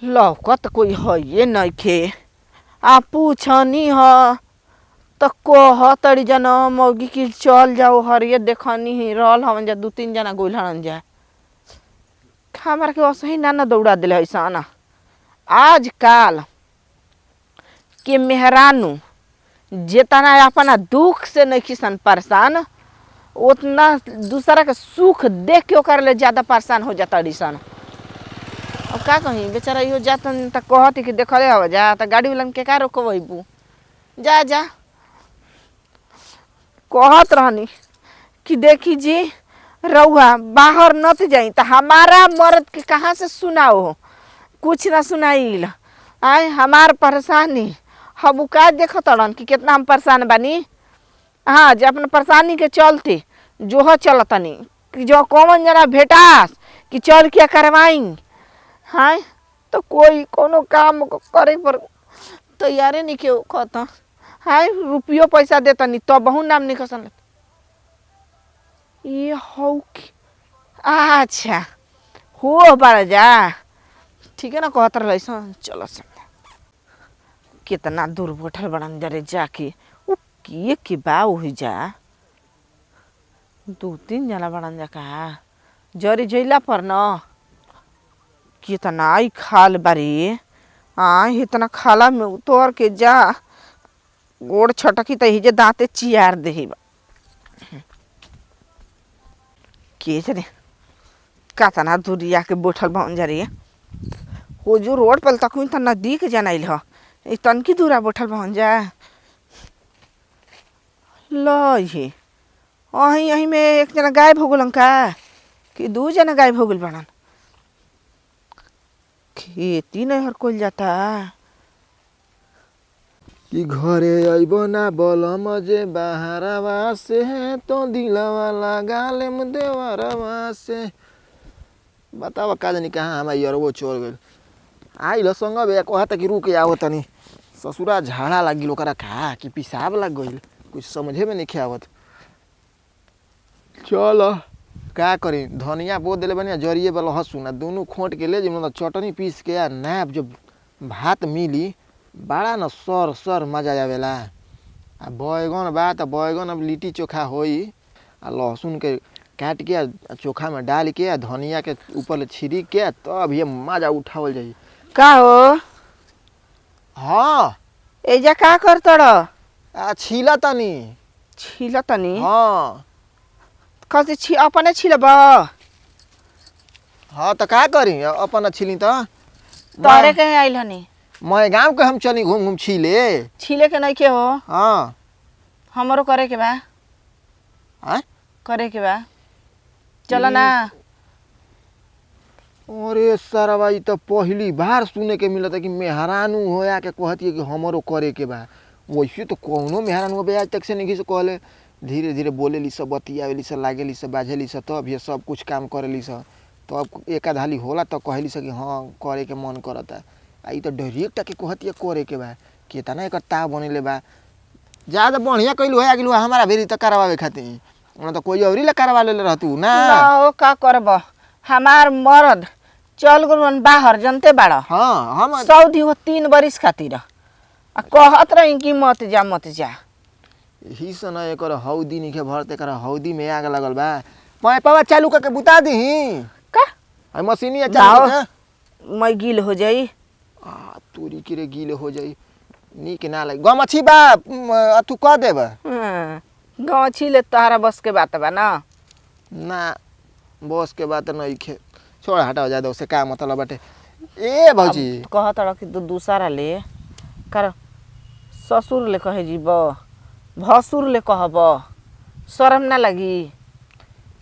लौकत कोई हइए नइखे। आ पूछनी ह त कहतड़ी जन मौगी कि चल जाओ हरिये देखनी ही रहल हवन जा, 2-3 जना गइल हवन जा। हमरा के असही ना न दौड़ा देले हइसन। आजकाल के मेहरानू जेतना अपना दुख से नइखिसन परेशान, उतना दूसरा के सुख देख के ओकरा ले ज्यादा परेशान हो जाताड़ी सन। अब का कही, बेचारा इहो जातन त कहत कि देखले हव जा त गाड़ी वालन के का रोकवैबू, जा जा। कहत रहनी कि देखी जी रउआ बाहर नत जाई त हमारा मर्द के कहाँ से सुनाओ, कुछ ना सुनाइल। आय हमार परेशानी हम उ का देखतड़न कि केतना हम परेशान बानी। हाँ, जे अपना परेशानी के चलते जोह चलतनी कि जो कौन जना भेटास कि चल के करवाई। हाँ तो कोई कोनो काम करे पर तैयारे नहीं के कहता। हाँ रुपयो पैसा देतनी तब बहु नाम नहीं खसन। ये हौ कि अच्छा हो बारा जा, ठीक है ना कहत रहल। चलो सन कितना दूर बैठल बड़न जरे जाके उ किए के बा ओहि जा, 2-3 जना बड़न जा का जरी जइला पर न कितना ही खाल बारी। आ इतना खाला में उतर के जा गोड़ छटकी त हिजे दांते चियार देही बा। के जाने कतना दूरिया के बैठल बन जा रे। हो जो रोड पर तक त नजदीक जनाइल ह, ई तनकी दूरा बैठल बन जा। ल ये अही अही में एक जना गायब हो गेलन का कि 2 जना गायब हो गेल बड़न। खेती नहीं हर कोल जाता कि घरे अइबो ना बलम जे बहरवा से तो दिलवा लगा लेम देवरवा से। बतावा का जानी कहाँ हमार यरवो चल गइल। आइल संगवे कहता कि रुक आओ तनी, ससुरा झाड़ा लाग गेल ओकरा का कि पेशाब लाग गइल, कुछ समझे में नहीं आवत। चल का करी, धनिया बो देले बनी जरिए वाला लहसुन आ दोनों खोंट के ले जिम चटनी पीस के आ नाप जो भात मिली बड़ा न सर सर मजा आवेला। आ बैगन बा त बैगन अब लिट्टी चोखा होई आ लहसुन के काट के आ चोखा में डाल के आ धनिया के ऊपर ले छिड़क के तब ये मजा उठावल जाई। का हो? हाँ एजा का करतड़? आ छीला तनी। छीला तनी? हाँ। कथी छी अपने छिलब? हाँ त का करी अपन छिली त तोरे के आइल हनी। मैं गांव के हम चली घूम घूम छीले। छीले के नहीं के हो? हाँ हमरो करे के बा। हाँ करे के बा, चलो ना। अरे सरवा ई त पहली बार सुने के मिलता कि मेहरानू होया के कहती है कि हमरो करे के बा। वैसे तो कौनो मेहरानू अबे आज तक से नहीं से कहले, धीरे धीरे बोलेली सब, बतियावेली सब, लागेली सब, बाझेली सब, तब ये सब कुछ काम करेली सब, तब एक आधाली होला तो कहेली सब कि हाँ करे के मन करता। आ ई तो डायरेक्ट के कहती है करे के बा, केतना एकर ताव बनेले बा। ज्यादा बढ़िया कइलू है आगिलू हमारा भेरी त करवावे खातिर, ना तो कोई औरी ला करवा लेले रहतू ना। ना ओ का करब, हमार मर्द चल गलन बाहर जनते बाड़। हाँ हम सऊदी हो 3 बरिस खातिर आ कहत रही कि मत जा मत जा। ही सन एकर हौदी निखे भरत, एकर हौदी में आग लगल बा। पाइपवा चालू करके बुता दीही का आ मशीनिया चालू करके मैं गील हो जाई। आ तोरी के रे गील हो जाई, नीक ना लगी। गमछी बा अथु क देब? गमछी ले तोहरा बस के बात बा ना? ना बस के बात नहीं खे, छोड़ हटाओ ज्यादा उसे का मतलब बाटे। ए भौजी कहत रह कि दूसरा ले कर ससुर ले कहे जीब भसुर ले कहब, शर्म ना लगी?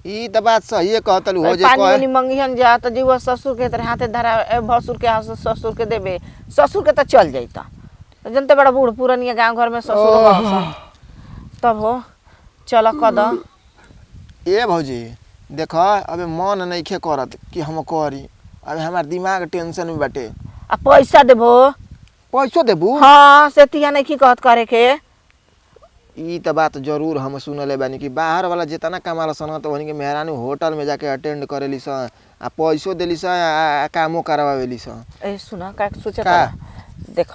ई त बात सही कहतलू हो जे पानी वानी मंगिहन जा त जीवा ससुर के तरह हाथे धरा भसुर के हाथ ससुर के देबे, ससुर के त चल जाइता। जनते बड़ा बूढ़ पुरानिया गांव घर में ससुर तब हो चल कद। ए भौजी देख अबे मन नहीं खे करत कि हम करी, अबे हमार दिमाग टेंशन में बाटे। आ पैसा देबो? पैसो देबू? हाँ से तिया नहीं की कहत करे के। ई त बात जरूर हम सुनले बानी कि बाहर वाला जितना कमाला सन त वही के मेहरानू होटल में जाके अटेंड करेली सन आ पैसो देली सन आ कामो करवावेली सन। ए सुना का सोचा का? देख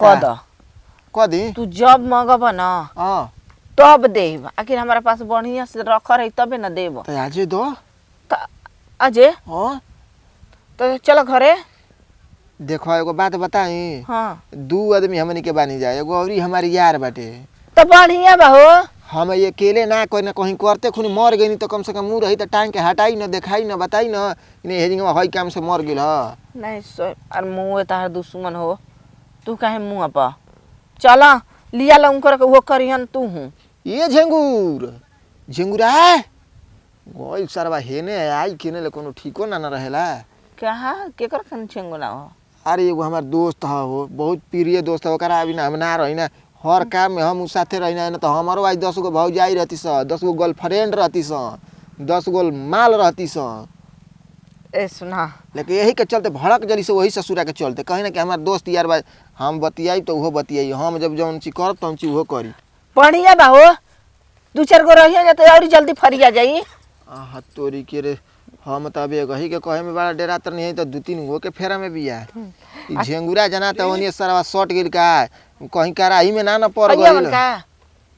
कह द कदी तू जब मंगब ना हां तब देब, आखिर हमारा पास बढ़िया से रख रही तबे ना देब। त आजे दो। त अजे हां तो चलो घरे। देखो एगो बात बताई, हाँ दू आदमी हमनी के बानी जाए, एगो औरी हमारी यार बाटे। तो बढ़िया बा हो। हम अकेले ना कोई ना कहीं करते खुनी मर गई तो कम से कम मुँह रही तो टांग के हटाई न देखाई न बताई न नहीं हेजिंग हई काम से मर गेल ह। नहीं सो अरे मुँह तार दुश्मन हो, तू काहे मुँह पर चला लिया ला उनकर वो करिहन तू हूँ। ये झेंगुर झेंगुरा गइल सरवा हेने आई केने ले कोनो ठीको ना न रहेला। कहा केकर खन छेंगुना हो? अरे एगो हमार दोस्त ह हो, बहुत प्रिय दोस्त ह, ओकरा अभी ना हम ना रही ना हर काम में हम उ साथे रही ना, तो हमारो आज 10 गो भौजाई रहती स, 10 गो गर्लफ्रेंड रहती स, 10 गो माल रहती स। ए सुना लेकिन यही के चलते भड़क जली से वही ससुरा के चलते कहीं ना कि हमार दोस्त यार बा, हम बतियाई तो उहो बतियाई, हम जब जौन चीज करब तौन चीज उहो करी। बढ़िया बा हो, दू चार गो रहिया जाते और जल्दी फरिया जाई। आहा तोरी के रे, हम त अबे गही के कहे में बड़ा डेरा तर नहीं है तो 2-3 गो के फेरा में बिया। ई झेंगुरा जना त ओनिए सरवा सट गेल का कहीं कराही में ना न पड़ अइया गइल। का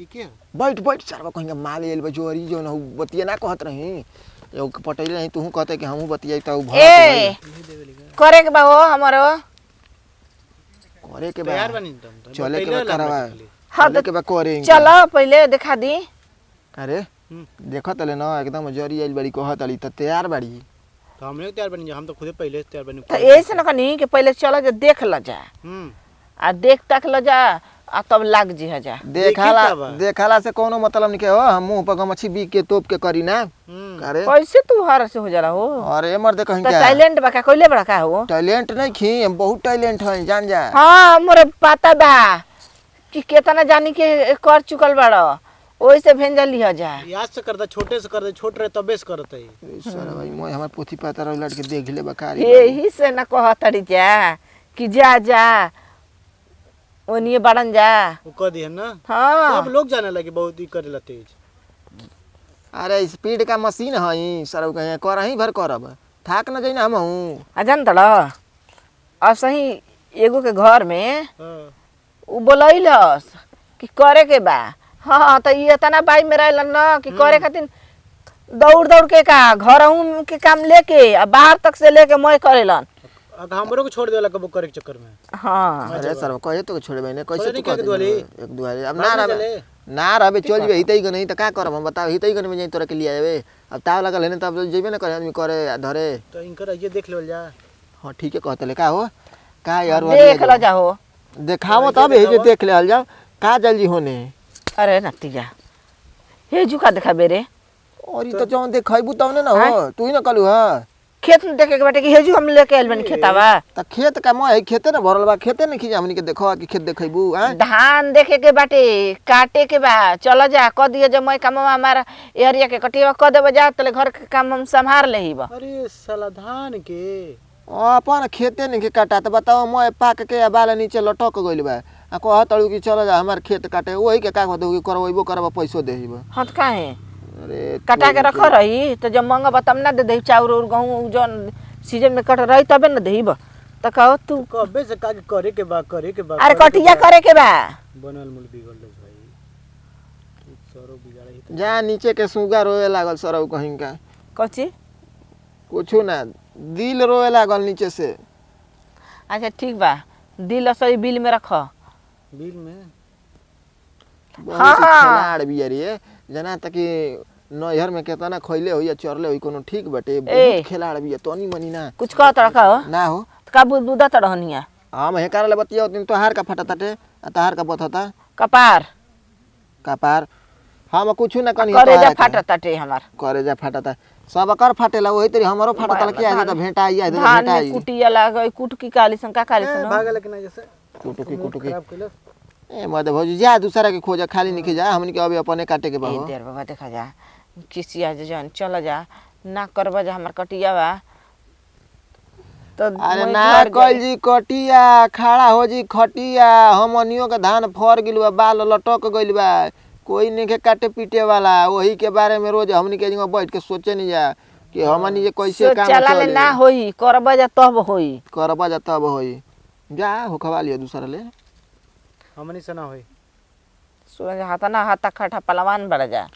ई के बैठ बैठ सरवा कहीं का माल आइल बा जोरी जौन हउ बतिया ना कहत रही, एगो के पटैले रही तुहू कहते कि हमहू बतियाई त उ भड़क ए गइल। करे के बा हो हमारो करे के बा तैयार बनी तुम चले के बा करवा। हाँ चले तो के बा करे इनके। चलो पहले दिखा दी। अरे देखत ले ना एकदम जरी आइल बड़ी कहत अली त तैयार बाड़ी। तो हमने तैयार बनी जा, हम तो खुदे पहले से तैयार बनी। तो ऐसे न कनी कि पहले चलो जा देख ल जा आ देख तक ल जा आ तब लाग जी जा। देखाला का बा? देखाला से कोनो मतलब नहीं के हो, हम मुंह पर गमछी बीक के तोप के करी ना। अरे कैसे तू हर से हो जाला हो? अरे मर्द कहीं तो क्या टैलेंट बा का कइले बड़ा का हो? टैलेंट नहीं खी, हम बहुत टैलेंट हैं जान जा। हाँ मोरे पता बा कि केतना जानी के कर चुकल बाड़, ओही से भेंजल लिह जा। याद से करता, छोटे से करता, छोट रहे तबे से करता है। सर भाई मोय हमार पोथी पाता रह लट के देख ले बकारी। यही से न कहतड़ी जा कि जा जा ओनिए बाड़न जा। वो कह दिहन ना। हाँ सब लोग जाने लगे बहुत ही करेला तेज। अरे स्पीड का मशीन है सर कहीं करही भर करब थाक न जाई ना हम हूं। आ जान तड़ अब सही एगो के घर में हां उ बोलैलस कि करे के बा। हाँ तो ये इतना बाई में रहलन न कि करे खातिर दौड़ दौड़ के का घर के काम लेके आ बाहर तक से लेके मैं करेलन। अब हमरो को छोड़ देला कबो करे के चक्कर में। हाँ अरे सर कहे तो छोड़बे ने कैसे छोड़े तू नहीं कह के दुआरी? एक दुआरी अब ना बाद में रहबे चले। ना रहबे चल जेबे हितई गने नहीं त का करब हम बताओ, हितई गने में जाई तोरा के लिए आवे अब ताव लगल है ने तब जेबे न करे आदमी करे आ धरे। तो इनकर आइए देख लेवल जा। हां ठीक है कहतले का हो का यार देख ल जाहो देखावो तब हे जे देख ले जाओ का जल्दी होने। अरे नतिया हे जुका देखाबे रे। और ई तो जौन देखैबू तौने ना हो, तू ही ना कहलू हां खेत में देखे के बाटे कि हेजू हम लेके आइल बानी खेतावा। त खेत का मोह है खेते ना भरल बा, खेते ने खींच हमनी के देखो कि खेत देखैबू हैं। धान देखे के बाटे काटे के बा, चल जा क दिए जब मैं कामवा हमारा एरिया के कटिया क देबे जा तले घर के काम हम संभार लेहिब। अरे साला धान के अपन खेते नहीं के काटा त बताओ मोह पाक के आ बाल नीचे लटक गइल बा आ कहत अड़ू कि चल जा हमार खेत काटे, वही के का कहत कि करवैबो करब पैसो देहिब। हाँ त काहे अरे कटा के रख रही तो जब मंगब तब ना दे देही, चाउर उर गहूँ जौन सीजन में कट रही तबे ना देहिब। त कहो तू कबे से का करे के बा करे के बा। अरे कटिया करे के बा बनल मूल बिगड़ दे भाई तू सरो बिगाड़े ही तो। जा नीचे के सुगा रोए लागल सरौ कहीं का कौची कुछो ना दिल रोए लागल नीचे से। अच्छा ठीक बा दिल सही बिल में रख। बिल में बहुत हाँ। खिलाड़ भी रे जना तक कि नैहर में केतना खइले होई या चरले होई कोनो ठीक बटे, ए। बहुत खिलाड़ भी तनी मनी ना कुछ कहत रखा हो ना हो का बुदा तड़हनिया हम हेकार ले बतिया दिन तोहार का फटताटे आ तोहार का बथता कपार कपार हम कुछ ना कनी करेजा फाटताटे हमार। करेजा फाटता सब कर फाटेला वही तरी हमरो फाटता के आ त भेंटा आई आ धान भेंटा में आई कुटिया लाग कुटकी काली सन का काली सन भागल कि ना जैसे कुटुकी कुटुकी खराब कइलस। ए मद भौजी जा दूसरा के खोजा खाली निके जा हमनी के अभी अपने काटे के बा ए देर बाबा देखा जा किसिया जे जन चल जा ना करबा जा हमार कटिया बा। तो अरे मैं ना झड़ कल जाई। जी कटिया खड़ा हो जी खटिया, हमनियो के धान फर गिल बा, बाल लटक गइल बा, कोई नहीं के काटे पीटे वाला। वही के बारे में रोज हमनी के जगह बैठ के सोचे नहीं जा कि हमनी जे कैसे काम सोचला ले चली। ना होई, करबा जा तब होई। करबा जा तब होई, जा होखवा लियो दूसरा ले। हमनी से ना होई। सूरज हाथा ना हाथा खटा पलवान बढ़ जा।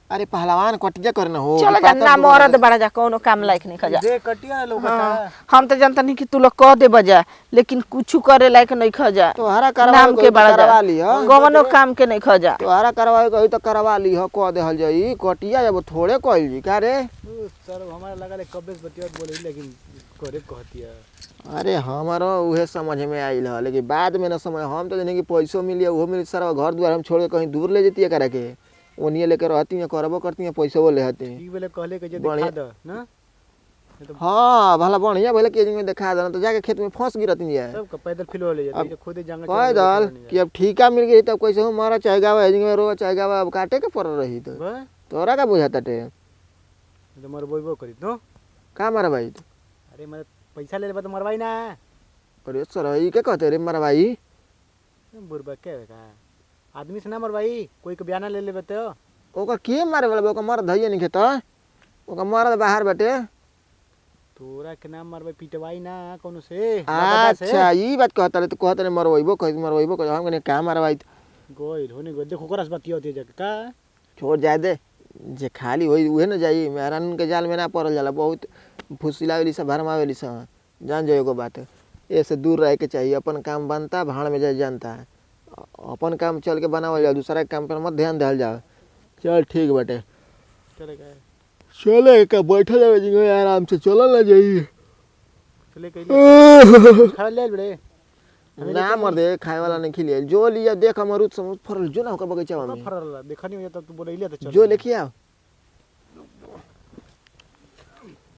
अरे पहलवान कटिया करना हो चलो कि जा पातर ना दुगो मरद बढ़ जा, कोनो काम लायक नहीं खजा। दे कटिया लौकता। हाँ, हम तो जानता नहीं कि तू लोग कह दे बजा, लेकिन कुछ करे लायक नहीं खजा। तोहरा करवा नाम के बड़ा जा, करवा लियो, कवनो काम के नहीं खजा। तोहरा करवाए कही तो करवा लिह, कह देहल जाई कटिया जब थोड़े कहल जी का रे। उ सर हमारा लगा ले कब्बे से बतिया बोले, लेकिन करे कहतिया। अरे हमारो उहे समझ में आइल ह, लेकिन बाद में ना समझ। हम तो जाने कि पैसो मिली उहो मिली, सारा घर द्वार हम छोड़ के कहीं दूर ले जतिए करा के, ओनिए लेके रहती हैं, करबो करती हैं, पैसो ले हती। ठीक बेले कहले के जे दिखा बढ़िया। द ना, नहीं तो हाँ भला बढ़िया भले के में देखा देना तो जाके खेत में फंस गिरती है। सब का पैदल फिल हो ले अब जाते, खुद ही जांगा कह दल कि अब ठीका मिल गई तब कैसे हूँ मारा चाहे गावा में रोवा चाहे गावा, अब काटे के पड़ रही तो तोरा का बुझाता टे तो मरबोइबो करी तो का मारा भाई। अरे मैं पैसा ले लेबा तो मरवाई ना। अरे सर ई के कहते रे मरवाई? बुरबा के का आदमी से ना मरवाई, कोई के बयाना ले लेबे तो ओकर के मारे वाला बा? ओकर मर्द हइए नहीं खेत, ओकर मर्द बाहर बाटे। तोरा के नाम मरवाई पिटवाई ना कोनो से बाबा से। अच्छा ई बात कहता रे, तो कहता रे मरवाइबो कह मरवाइबो कह, हम कने का मरवाई? गोइल होने गोइल देखो ओकरा से बतिया होती जाके का छोड़ जाए दे, जे खाली होई उहे न जाई, मेहरान के जाल में ना पड़ल जाला, बहुत फुसिलावेली सब भरमावेली सब। जान जाओ एगो बात, ऐसे दूर रहे के चाहिए, अपन काम बनता भाड़ में जाए जानता है, अपन काम चल के बनावल जाओ, दूसरा के काम पर मत ध्यान दिहल जाओ। चल ठीक बाटे, चले गए चले का बैठल जावे जिंगे आराम से चलल ना जाई। चले कइले खा ले बड़े ना मर दे खाए वाला नहीं खिलिए, जो लिया देख अमरूद समरूद फरल जो ना होकर बगीचा में फरल देखनी हो तब तू बोलैले तो चल जो लेके आओ।